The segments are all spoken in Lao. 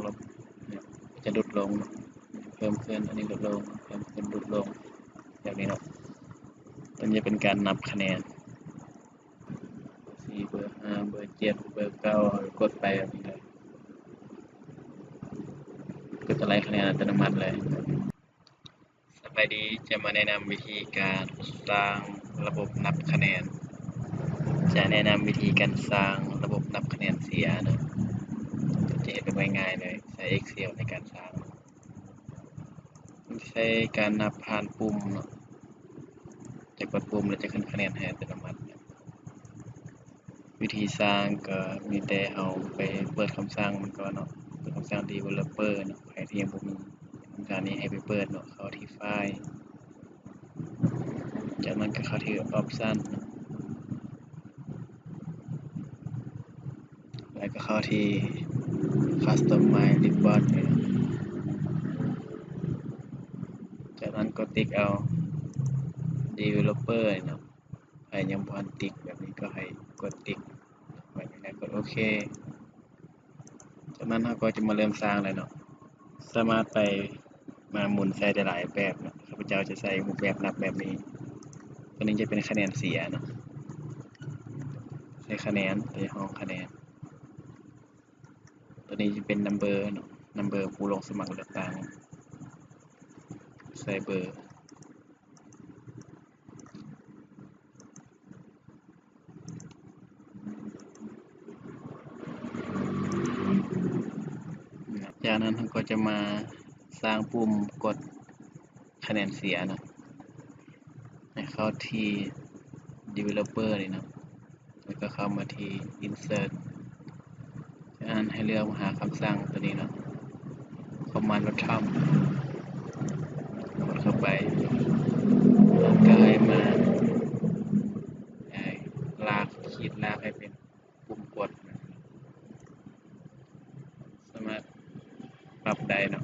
ລົບ ຈະຫຼຸດລົງ ເພີ່ມຂຶ້ນ ອັນນີ້ຫຼຸດລົງ ເພີ່ມຂຶ້ນ ຫຼຸດລົງ ແບບນີ້ເນາະ. ມັນຈະເປັນການນັບຄະແນນ ເບີສີ່ ເບີຫ້າ ເບີເຈັດ ເບີເກົ້າ ເຮົາກໍກົດໄປແບບນີ້ເລີຍ ກໍຈະໄລ່ຄະແນນອັດຕະໂນມັດເລີຍ. ສະບາຍດີ, ຈະມາແນະນຳວິທີການສ້າງລະບົບນັບຄະແນນ. ຈະແນະນຳວິທີການສ້າງລະບົບນັບຄະແນນເສຍເນາະ, ຈະເຮັດແບບງ່າຍໆເລີຍ, ໃຊ້ Excel ໃນການສ້າງ. ໃຊ້ການນັບຜ່ານປຸ່ມເນາະ, ຈະກົດປຸ່ມແລ້ວຈະຂຶ້ນຄະແນນໃຫ້ອັດຕະໂນມັດ. ວິທີສ້າງກໍມີແຕ່ເຮົາໄປເປີດຄຳສັ່ງມັນກ່ອນເນາະ, ເປີດຄຳສັ່ງ Developer ເນາະ, ໃຜທີ່ຍັງບໍ່ມີຄຳສັ່ງນີ້ໃຫ້ໄປເປີດເນາະ, ເຂົ້າທີ່ File ຈາກນັ້ນກໍເຂົ້າທີ່ Option ເນາະ, ແລ້ວກໍເຂົ້າທີ່ Customize Report ເນາະ, ຈາກນັ້ນກໍຕິກເອົາ Developer ເນາະ. ໃຜຍັງບໍ່ທັນຕິກແບບນີ້ກໍໃຫ້ກົດຕິກໄວ້ນີ້ແຫຼະ, ກົດໂອເຄ. ຈາກນັ້ນເຮົາກໍຈະມາເລີ່ມສ້າງແລ້ວເນາະ, ສາມາດໄປມາໝູນໃສ່ໄດ້ຫຼາຍແບບເນາະ. ຂ້າພະເຈົ້າຈະໃຊ້ຮູບແບບນັບແບບນີ້, ຕົວນີ້ຈະເປັນຄະແນນເສຍເນາະ, ໃສ່ຄະແນນ ໃສ່ຫ້ອງຄະແນນ. ຕົວນີ້ຈະເປັນ Number ເນາະ, Number ຜູ້ລົງສະໝັກເລືອກຕັ້ງ, ໃສ່ເບີ. ຈາກນັ້ນເຮົາກໍຈະມາສ້າງປຸ່ມກົດຄະແນນເສຍເນາະ, ໃຫ້ເຂົ້າທີ່ Developer ນີ້ເນາະ. ແລ້ວກໍເຂົ້າມາທີ່ Insert, ຈາກນັ້ນໃຫ້ເລືອກມາຫາຄຳສັ່ງຕົວນີ້ເນາະ, Command Bottom ກົດເຂົ້າໄປ, ແລ້ວກໍໃຫ້ມາ ເອີ ລາກ ຂີດລາກໃຫ້ເປັນປຸ່ມກົດ. ສາມາດປັບໄດ້ເນາະ,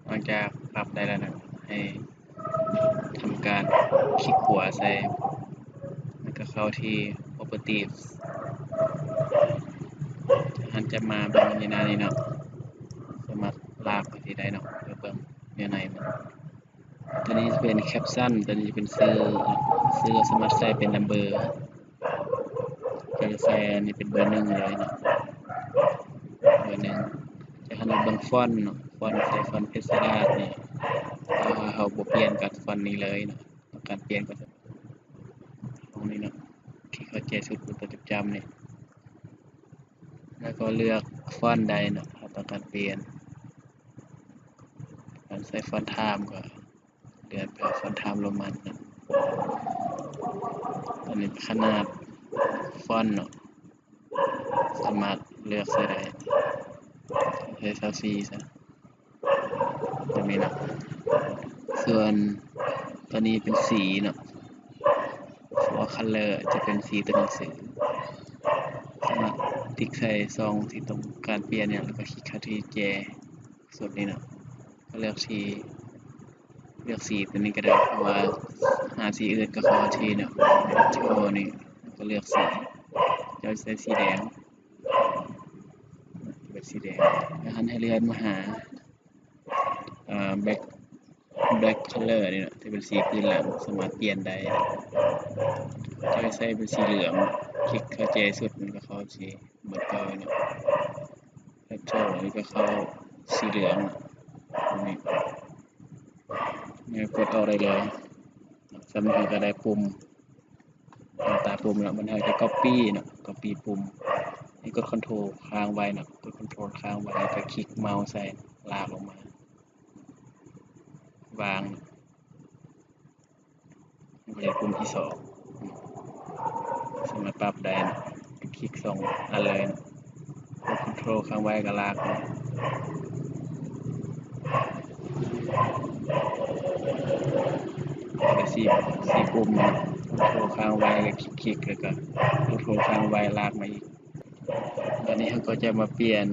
ຫຼັງຈາກປັບໄດ້ແລ້ວເນາະ ໃຫ້ທຳການຄລິກຂວາໃສ່ ແລ້ວກໍເຂົ້າທີ່ Properties, ທ່ານຈະມາເບິ່ງຢູ່ໜ້ານີ້ເນາະ, ສາມາດລາກໄປທີ່ໄດ້ເນາະ ເພື່ອເບິ່ງເນື້ອໃນມັນ. ຕົວນີ້ຈະເປັນ Caption, ຕົວນີ້ຈະເປັນຊື່, ຊື່ກໍສາມາດໃສ່ເປັນ Number ກໍຈະໃສ່ອັນນີ້ເປັນເບີໜຶ່ງເລີຍເນາະ, ເບີໜຶ່ງ. ຈາກນັ້ນເບິ່ງຟອນເນາະ, ຟອນໃສ່ຟອນ Page Standard ນີ້, ຖ້າເຮົາບໍ່ປ່ຽນກັບຟອນນີ້ເລີຍເນາະ, ຕ້ອງການປ່ຽນກໍ ຫ້ອງນີ້ເນາະ, ຄລິກເຂົ້າແຈສຸດ ຕົວຈັບຈ້ຳນີ້, ແລ້ວກໍເລືອກຟອນໃດເນາະ ເຮົາຕ້ອງການປ່ຽນ. ການໃສ່ຟອນທາມກໍເລື່ອນໄປຟອນທາມໂຣມັນເນາະ. ອັນນີ້ຂະໜາດຟອນເນາະ, ສາມາດເລືອກໃສ່ໄດ້, ໃສ່ຊາວສີ່ຊະ ແບບນີ້ເນາະ. ສ່ວນຕົວນີ້ເປັນສີເນາະ, Font Color ຈະເປັນສີຕົວໜັງສື. ສາມາດຕິກໃສ່ຊ່ອງທີ່ຕ້ອງການປ່ຽນເນຍ ແລ້ວກໍຄລິກເຂົ້າທີ່ແຈສຸດນີ້ເນາະ, ກໍເລືອກທີ່ ເລືອກສີຕົວນີ້ກໍໄດ້ ເພາະວ່າຫາສີອື່ນກໍເຂົ້າທີ່ເນາະ, ໂທນີ້ ແລ້ວກໍເລືອກສີ, ເຈົ້າໃສ່ສີແດງ ເລືອກສີແດງ. ຈາກນັ້ນໃຫ້ເລື່ອນມາຫາ ເອີ Black Black Color ນີ້ເນາະ, ທີ່ເປັນສີພື້ນຫຼັງ ສາມາດປ່ຽນໄດ້. ຈະໃສ່ເປັນສີເຫຼືອງ, ຄລິກເຂົ້າແຈສຸດ ມັນກໍເຂົ້າສີເໝືອນເກົ່າເນາະ, ແພັດເທິນນີ້ກໍເຂົ້າສີເຫຼືອງ ນີ້ ແລ້ວກົດອອກໄດ້ເລີຍ. ສ່ຳນີ້ເຮົາກໍໄດ້ປຸ່ມ ຕາປຸ່ມແລ້ວ ມັນໃຫ້ແຕ່ Copy ເນາະ, Copy ປຸ່ມ. ໃຫ້ກົດ Ctrl ຄ້າງໄວ້ເນາະ, ກົດ Ctrl ຄ້າງໄວ້ ແລ້ວກໍຄລິກເມົາສ໌ໃສ່ ລາກອອກມາ ວາງ. ມັນກໍຈະເປັນປຸ່ມທີສອງ ສາມາດປັບໄດ້ເນາະ, ຄລິກສອງອັນເລີຍເນາະ, ກົດ Ctrl ຄ້າງໄວ້ກໍລາກເນາະ. ເປັນສີ່ ສີ່ປຸ່ມເນາະ, Ctrl ຄ້າງໄວ້ ແລ້ວຄລິກໆ ແລ້ວກໍ Ctrl ຄ້າງໄວ້ ລາກມາອີກ. ບາດນີ້ເຮົາກໍຈະມາປ່ຽນ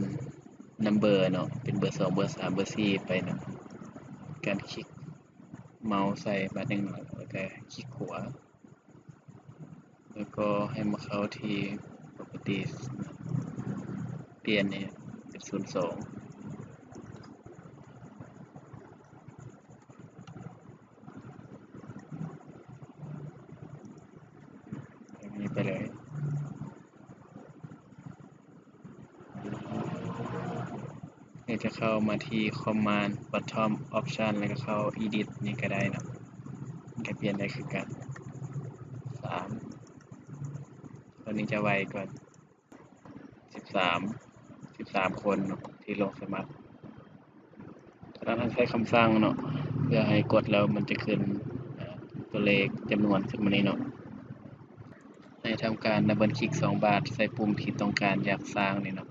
Number ເນາະ, ເປັນເບີສອງ ເບີສາມ ເບີສີ່ໄປເນາະ, ການຄລິກເມົາສ໌ໃສ່ບາດໜຶ່ງ ແລ້ວກໍຄລິກຂວາ ແລ້ວກໍໃຫ້ມາເຂົ້າທີ່ Properties ປ່ຽນໃຫ້ເປັນສູນສອງ ກໍເຂົ້າມາທີ່ Command Bottom Option ແລ້ວກໍເຂົ້າ Edit ນີ້ກໍໄດ້ເນາະ, ມັນກໍປ່ຽນໄດ້ຄືກັນ. ສາມ ຕົວນີ້ຈະໄວກວ່າ. ສິບສາມ ສິບສາມຄົນເນາະ ທີ່ລົງສະໝັກ. ຈາກນັ້ນໃຫ້ໃຊ້ຄຳສັ່ງເນາະ ເພື່ອໃຫ້ກົດແລ້ວມັນຈະຂຶ້ນ ເອີ ຕົວເລກຈຳນວນຂຶ້ນມານີ້ເນາະ. ໃຫ້ທຳການດັບເບິນຄລິກສອງບາດໃສ່ປຸ່ມທີ່ຕ້ອງການຢາກສ້າງນີ້ເນາະ,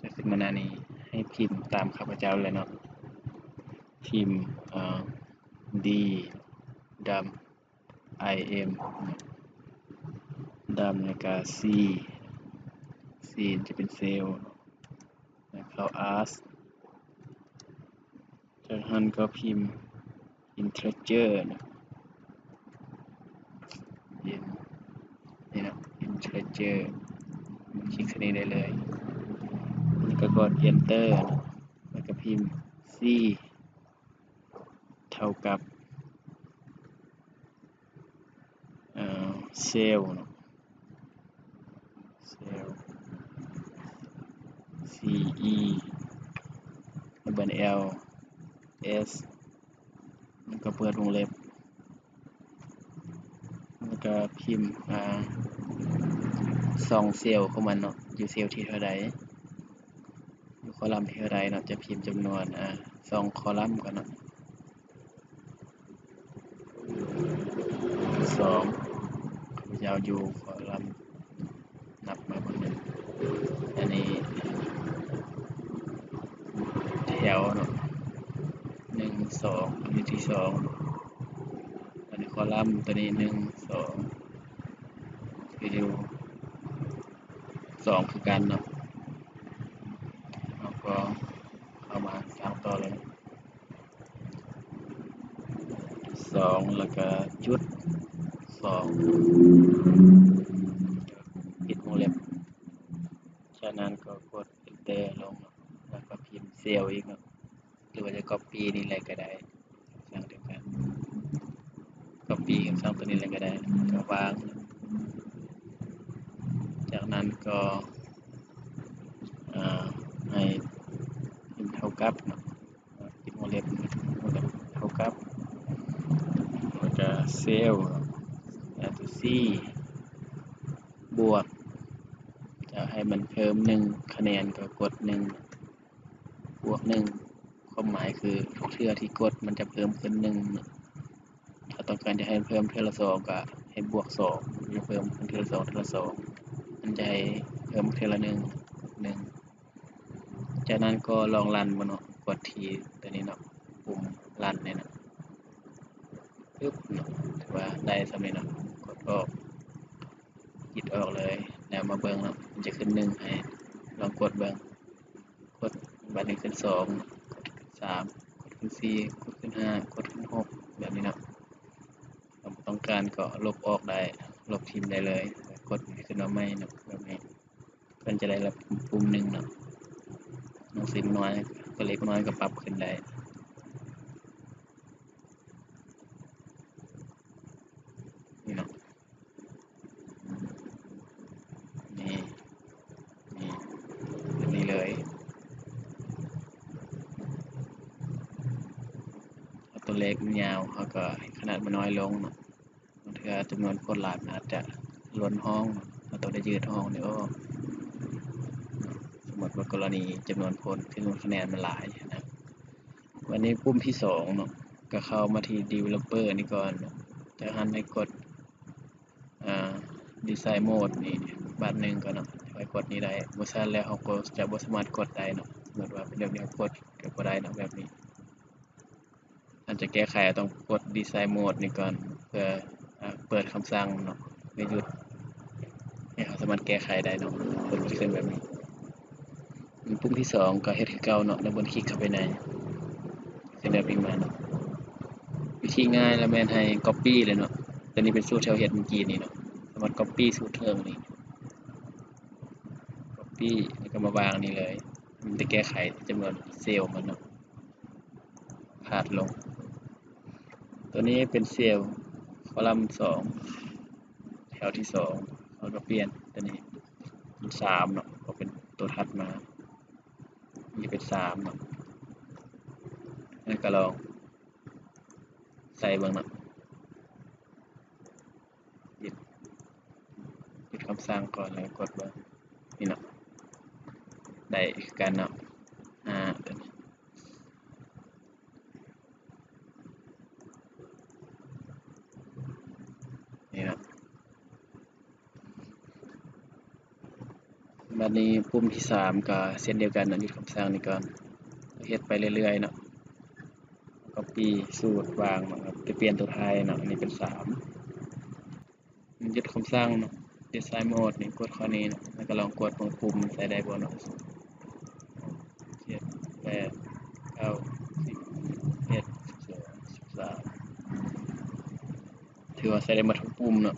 ຈະຂຶ້ນມາໜ້ານີ້. ໃຫ້ພິມຕາມຂ້າພະເຈົ້າເລີຍເນາະ, ພິມ ເອີ D ດຳ I M ດຳ ແລ້ວກະ C, C ຈະເປັນ Cell ແລ້ວເຂົ້າ Alt. ຈາກນັ້ນກໍພິມ Integer ນະ, In ນີ້ນະ Integer, ຄລິກໃສ່ນີ້ໄດ້ເລີຍ ແລ້ວກໍກົດ Enter ນະ, ແລ້ວກໍພິມ C ເທົ່າກັບ ເອີ Cell ເນາະ, Cell C E double L S ແລ້ວກໍເປີດວົງເລັບ ແລ້ວກໍພິມ ອາ ຊ່ອງ Cell ຂອງມັນເນາະ, ຢູ່ Cell ທີເທົ່າໃດ ຢູ່ Column ທີເທົ່າໃດເນາະ, ຈະພິມຈຳນວນ ອາ ຊ່ອງ Column ກ່ອນເນາະ. ສອງ ຂ້າພະເຈົ້າຢູ່ Column ນັບມາເບິ່ງ ອັນນີ້ແຖວເນາະ ໜຶ່ງ ສອງ ອັນນີ້ທີສອງ ອັນນີ້ Column ຕົວນີ້ ໜຶ່ງ ສອງ ຄືຢູ່ ສອງຄືກັນເນາະ. ເຮົາກໍເຂົ້າມາສ້າງຕໍ່ເລີຍ ສອງ ແລ້ວກໍຈຸດສອງ ປິດວົງເລັບ. ຈາກນັ້ນກໍກົດ Enter ລົງເນາະ ແລ້ວກໍພິມ Cell ອີກເນາະ. ຫຼືວ່າຈະ Copy ນີ້ເລີຍກໍໄດ້ ສ້າງດຽວກັນ Copy ຄຳສັ່ງຕົວນີ້ເລີຍກໍໄດ້ ກໍວາງ. ຈາກນັ້ນກໍ ເອີ ໃຫ້ເທົ່າກັບເນາະ, ປິດວົງເລັບ ເທົ່າກັບ ແລ້ວກໍ Cell ແລ້ວກໍ C ບວກ ຈະໃຫ້ມັນເພີ່ມໜຶ່ງຄະແນນ ກໍກົດໜຶ່ງ ບວກໜຶ່ງ ຄວາມໝາຍຄືທຸກເທື່ອທີ່ກົດມັນຈະເພີ່ມຂຶ້ນໜຶ່ງ. ຖ້າຕ້ອງການຈະໃຫ້ເພີ່ມເທື່ອລະສອງ ກໍໃຫ້ບວກສອງ ຈະເພີ່ມຂຶ້ນເທື່ອລະສອງ ເທື່ອລະສອງ ມັນຈະໃຫ້ເພີ່ມເທື່ອລະໜຶ່ງ ໜຶ່ງ. ຈາກນັ້ນກໍລອງຣັນເບິ່ງເນາະ, ກົດທີ່ຕົວນີ້ເນາະ, ປຸ່ມຣັນນີ້ເນາະ, ປຶບເນາະ, ຖືວ່າໄດ້ສ່ຳນີ້ເນາະ. ກົດອອກ ປິດອອກເລີຍ ແລ້ວມາເບິ່ງເນາະ, ມັນຈະຂຶ້ນໜຶ່ງໃຫ້, ລອງກົດເບິ່ງ. ກົດ ບາດນີ້ຂຶ້ນສອງ ກົດຂຶ້ນສາມ ກົດຂຶ້ນສີ່ ກົດຂຶ້ນຫ້າ ກົດຂຶ້ນຫົກ ແບບນີ້ເນາະ. ຖ້າບໍ່ຕ້ອງການກໍລົບອອກໄດ້, ລົບຖິ້ມໄດ້ເລີຍ, ກົດຂຶ້ນມາໃໝ່ເນາະ ແບບນີ້. ເພິ່ນຈະໄດ້ຮັບປຸ່ມໜຶ່ງເນາະ. ໜັງສືນ້ອຍ ຕົວເລກນ້ອຍກໍປັບຂຶ້ນໄດ້ ນີ້ເນາະ. ນີ້ ນີ້ ແບບນີ້ເລີຍ. ເອົາຕົວເລກມັນຍາວ ເຮົາກໍໃຫ້ຂະໜາດມັນນ້ອຍລົງເນາະ. ບາງເທື່ອຈຳນວນຄົນຫຼາຍ ມັນອາດຈະລົ້ນຫ້ອງເນາະ, ເຮົາຕ້ອງໄດ້ຢືດຫ້ອງນີ້ອອກ. ສົມມຸດວ່າກໍລະນີຈຳນວນຄົນ ຈຳນວນຄະແນນມັນຫຼາຍນະ. ບາດນີ້ປຸ່ມທີສອງເນາະ, ກໍເຂົ້າມາທີ່ Developer ນີ້ກ່ອນເນາະ, ຈາກນັ້ນໃຫ້ກົດ ອາ Design Mode ນີ້ບາດໜຶ່ງກ່ອນເນາະ, ໃຫ້ກົດນີ້ໄດ້. ບໍ່ຊັ້ນແລ້ວເຮົາກໍຈະບໍ່ສາມາດກົດໄດ້ເນາະ. ສົມມຸດວ່າເປັນແບບນີ້ ເຮົາກົດກໍບໍ່ໄດ້ເນາະ ແບບນີ້. ຖ້າຈະແກ້ໄຂ ຕ້ອງກົດ Design Mode ນີ້ກ່ອນ ເພື່ອ ອາ ເປີດຄຳສັ່ງເນາະ ເພື່ອຢຸດ ໃຫ້ເຮົາສາມາດແກ້ໄຂໄດ້ເນາະ. ເພິ່ນຈະຂຶ້ນແບບນີ້. ປຸ່ມທີສອງກໍເຮັດຄືເກົ່າເນາະ, ດັບເບິນຄລິກເຂົ້າໄປໃນ ເປັນແບບນີ້ມາເນາະ. ວິທີງ່າຍລະແມ່ນໃຫ້ Copy ເລີຍເນາະ. ຕົວນີ້ເປັນສູດທີ່ເຮົາເຮັດມື້ກີ້ນີ້ເນາະ, ສາມາດ Copy ສູດເທິງນີ້ Copy ແລ້ວກໍມາວາງນີ້ເລີຍ. ມັນຈະແກ້ໄຂຈຳນວນເຊວມັນເນາະ, ພາດລົງ. ຕົວນີ້ເປັນເຊວ Column ສອງ ແຖວທີສອງ ເຮົາກໍປ່ຽນຕົວນີ້ເປັນສາມເນາະ, ເພາະເປັນຕົວຖັດມາ. ນີ້ເປັນສາມເນາະ ແລ້ວກໍລອງໃສ່ເບິ່ງເນາະ ຢຸດຄຳສັ່ງກ່ອນ ແລ້ວກໍກົດເບິ່ງ ນີ້ເນາະ ໄດ້ຄືກັນເນາະ ຫ້າ ຕົວນີ້ ນີ້ເນາະ ບາດນີ້ປຸ່ມທີສາມກໍເຊັ່ນດຽວກັນເນາະ ຢຸດຄຳສັ່ງນີ້ກ່ອນ ເຮັດໄປເລື້ອຍໆເນາະ ກັອບປີ້ສູດວາງເນາະ ໄປປ່ຽນຕົວທ້າຍເນາະ ອັນນີ້ເປັນສາມ ຢຸດຄຳສັ່ງເນາະ Design Mode ນີ້ ກົດເຂົ້ານີ້ເນາະ ແລ້ວກໍລອງກົດເບິ່ງປຸ່ມໃສ່ໄດ້ບໍ່ເນາະ ເຈັດ ແປດ ເກົ້າ ສິບ ສິບເອັດ ສິບສອງ ສິບສາມ ຖືວ່າໃສ່ໄດ້ໝົດທຸກປຸ່ມເນາະ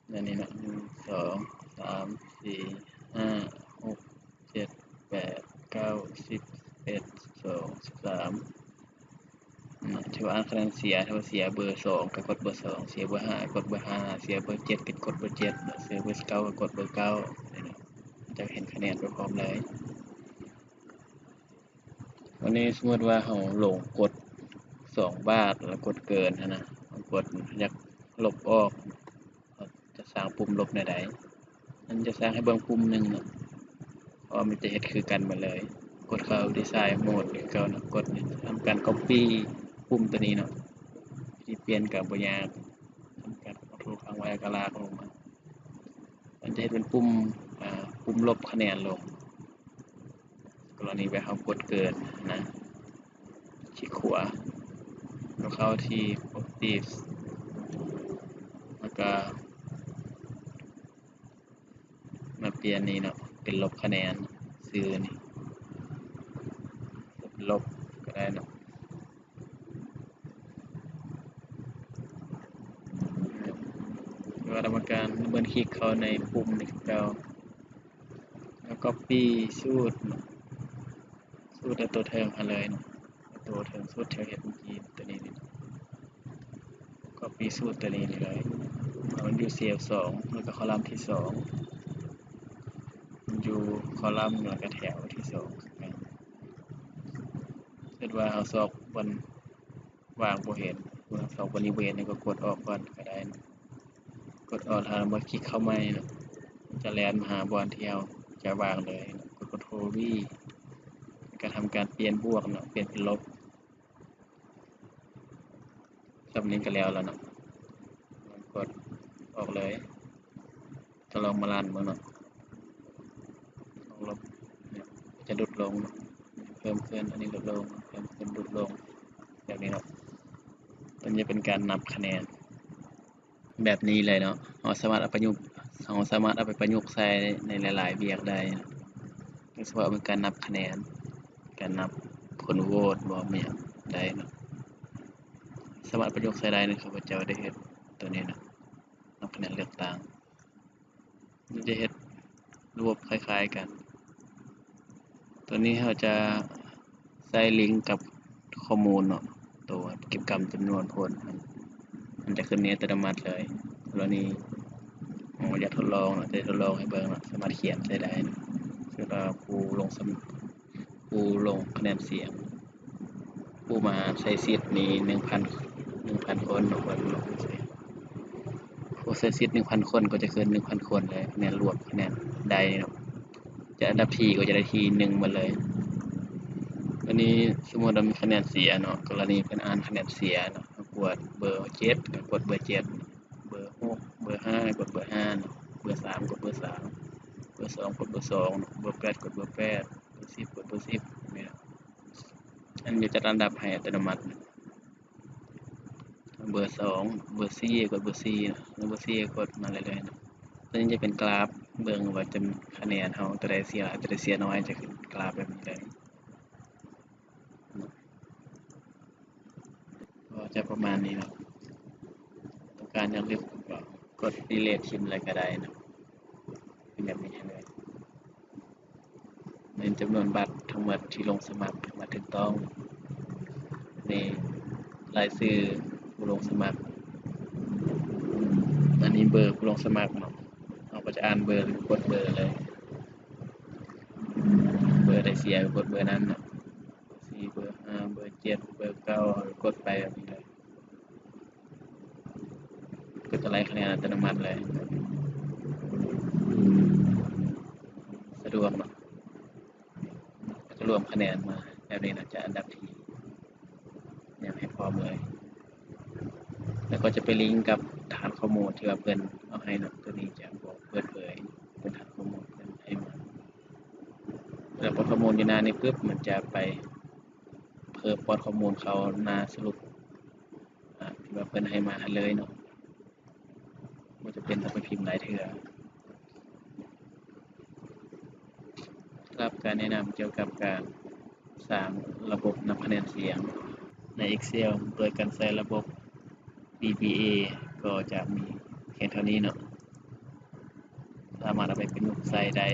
ແນວນີ້ເນາະ ໜຶ່ງ ສອງ ສາມ ສີ່ ຫ້າ ຫົກ ເຈັດ ແປດ ເກົ້າ ສິບ ສິບເອັດ ສິບສອງ ສິບສາມ ນະ ຖືວ່າອ່ານຄະແນນເສຍ ຖ້າວ່າເສຍເບີສອງກໍກົດເບີສອງ ເສຍເບີຫ້າກໍກົດເບີຫ້າ ເສຍເບີເຈັດກໍກົດເບີເຈັດ ເສຍເບີເກົ້າກໍກົດເບີເກົ້າ ຈະເຫັນຄະແນນໄປພ້ອມເລີຍ. ວັນນີ້ສົມມຸດວ່າເຮົາຫຼົງກົດສອງບາດ ແລ້ວກົດເກີນຫັ້ນນະ ເຮົາກົດ ຢາກລົບອອກ ເຮົາຈະສ້າງປຸ່ມລົບແນວໃດ? ມັນຈະສ້າງໃຫ້ເບິ່ງປຸ່ມໜຶ່ງເນາະ ເພາະວ່າມັນຈະເຮັດຄືກັນໝົດເລີຍ. ກົດເຂົ້າ Design Mode ຄືເກົ່າເນາະ ກົດນີ້ ທຳການ Copy ປຸ່ມຕົວນີ້ເນາະ ທີ່ປ່ຽນກໍບໍ່ຍາກ ທຳການ Ctrl ຄ້າງໄວ້ ແລ້ວກໍລາກລົງມາ ມັນຈະເຮັດເປັນປຸ່ມ ອ່າ ປຸ່ມລົບຄະແນນລົງ. ກໍລະນີແບບເຮົາກົດເກີນນະ ຄລິກຂວາ ແລ້ວເຂົ້າທີ່ Properties ແລ້ວກະມາປ່ຽນນີ້ເນາະ ເປັນລົບຄະແນນ ຊື່ນີ້ ລົບກໍໄດ້ເນາະ ແລ້ວກໍທຳການ ເໝືອນຄລິກເຂົ້າໃນປຸ່ມນີ້ຄືເກົ່າ ແລ້ວ Copy ສູດເນາະ ສູດແຕ່ຕົວເທິງຫັ້ນເລີຍເນາະ ຕົວເທິງສຸດທີ່ເຮົາເຮັດເມື່ອກີ້ ຕົວນີ້ນີ້ Copy ສູດຕົວນີ້ນີ້ເລີຍ ເອົາມັນຢູ່ເຊວສອງ ແລ້ວກໍຄໍລັມທີສອງ ມັນຢູ່ຄໍລັມ ແລ້ວກໍແຖວທີສອງຄືກັນ. ຄິດວ່າເຮົາຊອກບ່ອນ ວ່າງບໍ່ເຫັນ ສອງບໍລິເວນນີ້ກໍກົດອອກກ່ອນກໍໄດ້ ກົດອອກແລ້ວມາຄລິກເຂົ້າໃໝ່ເນາະ ຈະແລ່ນມາຫາບ່ອນທີ່ເຮົາຈະວາງເລີຍ ກົດ Ctrl V ກະທຳການປ່ຽນບວກເນາະ ປ່ຽນເປັນລົບ. ສ່ຳນີ້ກໍແລ້ວແລ້ວເນາະ ກົດອອກເລີຍ. ກໍລອງມາລັນເບິ່ງເນາະ ລອງລົບ ຈະຫຼຸດລົງ ເພີ່ມຂຶ້ນ ອັນນີ້ຫຼຸດລົງ ເພີ່ມຂຶ້ນ ຫຼຸດລົງ ແບບນີ້ເນາະ ມັນຈະເປັນການນັບຄະແນນແບບນີ້ເລີຍເນາະ. ເຮົາສາມາດເອົາປະຍຸກ ເຮົາສາມາດເອົາໄປປະຍຸກໃຊ້ໃນຫຼາຍໆວຽກໄດ້ ໂດຍສະເພາະເປັນການນັບຄະແນນ ການນັບຜົນໂຫວດບໍ ແມ່ນຫຍັງໄດ້ເນາະ ສາມາດປະຍຸກໃຊ້ໄດ້ເນາະ. ຂ້າພະເຈົ້າໄດ້ເຮັດຕົວນີ້ເນາະ ນັບຄະແນນເລືອກຕັ້ງ ມັນຈະເຮັດລະບົບຄ້າຍໆກັນ. ຕົວນີ້ເຮົາຈະໃສ່ລິງກັບຂໍ້ມູນເນາະ ຕົວເກັບກຳຈຳນວນຜົນ ມັນຈະຂຶ້ນໃນອັດຕະໂນມັດເລີຍ. ກໍລະນີເຮົາຢາກທົດລອງເນາະ ຈະທົດລອງໃຫ້ເບິ່ງເນາະ ສາມາດຂຽນໃສ່ໄດ້ເນາະ ເຊັ່ນວ່າຜູ້ລົງສະໝັກ ຜູ້ລົງຄະແນນສຽງ ຜູ້ມາໃຊ້ສິດນີ້ໜຶ່ງພັນ ໜຶ່ງພັນຄົນເນາະ ຜູ້ລົງ ຜູ້ໃຊ້ສິດໜຶ່ງພັນຄົນກໍຈະຂຶ້ນໜຶ່ງພັນຄົນເລີຍ ຄະແນນລວມ ຄະແນນໄດ້ເນາະ ຈະອັນດັບທີກໍຈະໄດ້ທີໜຶ່ງໝົດເລີຍ. ບາດນີ້ສົມມຸດວ່າມີຄະແນນເສຍເນາະ ກໍລະນີເພິ່ນອ່ານຄະແນນເສຍເນາະ ເຮົາກວດເບີເຈັດ ກໍກົດເບີເຈັດ ເບີຫົກ ເບີຫ້າ ກົດເບີຫ້າເນາະ ເບີສາມ ກົດເບີສາມ ເບີສອງ ກົດເບີສອງເນາະ ເບີແປດ ກົດເບີແປດ ເບີສິບ ກົດເບີສິບ ແມ່ນ ມັນຈະຈັດອັນດັບໃຫ້ອັດຕະໂນມັດ ເບີສອງ ເບີສີ່ ກົດເບີສີ່ເນາະ ເບີສີ່ ກົດມາເລື້ອຍໆເນາະ. ຕົວນີ້ຈະເປັນກຣາຟເບິ່ງວ່າຈຳ ຄະແນນເຮົາຕົວໃດເສຍຫຼາຍ ຕົວໃດເສຍໜ້ອຍ ຈະຂຶ້ນກຣາຟແບບນີ້ເລີຍ. ກໍຈະປະມານນີ້ເນາະ ຕ້ອງການຢາກລຶກກໍກົດດີລີດຖິ້ມເລີຍກໍໄດ້ເນາະ ເປັນແບບນີ້ໃຫ້ເລີຍ. ແມ່ນຈຳນວນບັດທັງໝົດທີ່ລົງສະໝັກ ບັດຖືກຕ້ອງ ນີ້ລາຍຊື່ຜູ້ລົງສະໝັກ ອັນນີ້ເບີຜູ້ລົງສະໝັກເນາະ ເຮົາກໍຈະອ່ານເບີ ແລ້ວກໍກົດເບີເລີຍ. ເບີໃດເສຍກໍກົດເບີນັ້ນເນາະ ສີ່ ເບີຫ້າ ເບີເຈັດ ເບີເກົ້າ ກົດໄປແບບນີ້ເລີຍ ກໍຈະໄລ່ຄະແນນອັດຕະໂນມັດເລີຍ ສະດວກເນາະ ກໍຈະລວມຄະແນນມາແບບນີ້ເນາະ ຈາກອັນດັບທີ່ຫຍັງໃຫ້ພ້ອມເລີຍ ແລ້ວກໍຈະໄປລິງກັບຖານຂໍ້ມູນທີ່ວ່າເພິ່ນເອົາໃຫ້ເນາະ ໂຕນີ້ຈະບໍ່ເປີດເຜີຍ ເປັນຖານຂໍ້ມູນເພິ່ນໃຫ້ມາ ແລ້ວປ້ອນຂໍ້ມູນຢູ່ໜ້ານີ້ປຶບ ມັນຈະໄປເພີ່ມປ້ອນຂໍ້ມູນເຂົ້າໜ້າສະຫຼຸບ ອາ ທີ່ວ່າເພິ່ນໃຫ້ມາຫັ້ນເລີຍເນາະ ບໍ່ຈຳເປັນຕ້ອງໄປພິມຫຼາຍເທື່ອ. ສຳລັບການແນະນຳກ່ຽວກັບການສ້າງລະບົບນັບຄະແນນສຽງໃນ Excel ໂດຍການໃຊ້ລະບົບ VBA ກໍຈະມີພຽງເທົ່ານີ້ເນາະ ສາມາດເອົາໄປປະຍຸກໃຊ້ໄດ້.